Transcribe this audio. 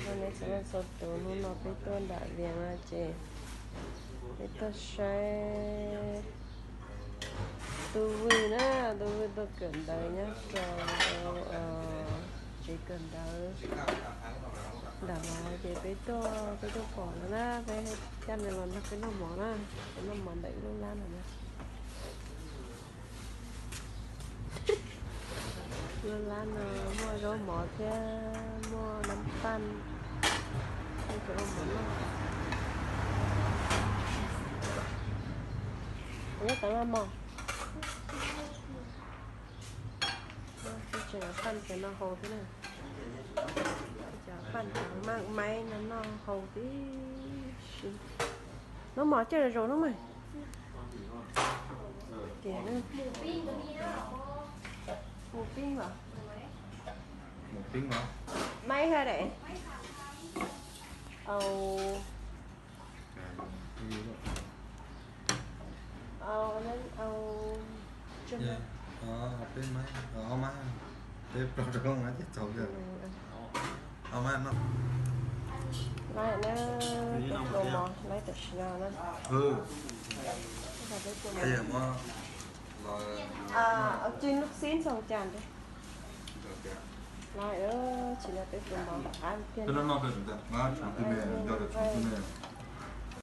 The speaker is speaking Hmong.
Nyob zoo txhua tus, hnub no peb tuaj nram Vias no ces peb tuaj saib Tub Vwj na, Tub Vwj tuaj kawm ntawv nyob rau tsev kawm ntawv nram no ces peb tuaj, peb tuaj pom no na, peb coj nws los nrog peb noj mov na, peb noj mov ntawm lub lab no na. Lub lab no muaj zaub mov thiab muaj nab paj, muaj cov mov noj. Nyob tod los mog. Tseem paj cov no haus thiab na. Cov paj cov maj maib no noj haus tib si. Noj mov coj zoo zoo na mog. Tias mus pib los, mus pib los, maib ha daim au, au, au, peb maib, ob maib, peb plaub rau koj mas ces txaus kawg. Ob maib no. Laib na, peb tus mov laib tam sim no na. Peb tus mov, cia lub xib ntxhoo cas ntag. Laib, tsis no peb tus mov qab tiag.